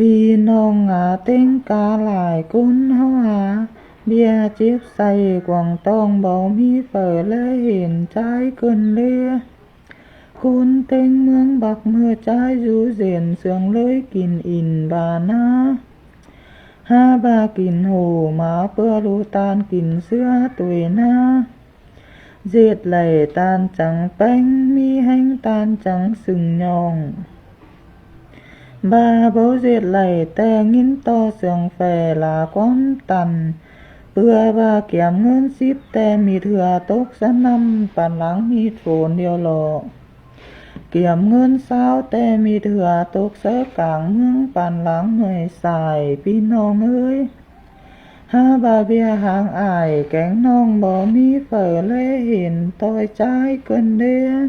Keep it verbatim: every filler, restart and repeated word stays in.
ꞌPi ꞌnọng a, ꞌtếng cá lai ꞌcốn ꞌháu a, ꞌviạk chếp say cuông ꞌtóng báu ꞌmí phaư ꞌlé hên ꞌchái ꞌcợn ꞌlế. ꞌCốn ꞌtếng ꞌmướng ꞌPakk ꞌmưa ꞌchái dú dên sương ꞌlới kin in ba ꞌná. Hák ꞌva kin hổ máư ꞌpưa ꞌlu ꞌtan kin ꞌsứa ꞌtoi ꞌná. ꞌDệt đảy ꞌtan chắng ꞌpéng, ꞌmí ꞌhéng ꞌtan chắng sưng ꞌnọng. ꞌVa báu ꞌdệt đảy ꞌtẹ ꞌnghín ꞌto sương phe lá ꞌquám tăn, ꞌpưa ꞌva kiêm ꞌngớn síp ꞌtẹ ꞌmịt ꞌhưa tốc sá ꞌnặm păn láng ꞌmịt phôn điêu lo. Kiêm ꞌngớn ꞌsáo ꞌtẹ ꞌmịt ꞌhưa tốc sáư cang ꞌmướng păn láng ꞌmưi sai, ꞌpi ꞌnọng ới. Hák ꞌva ꞌviạk háng ải kéng ꞌnọng báu ꞌmí phaư ꞌlé hên ꞌtoi ꞌchái ꞌcợn ꞌlế.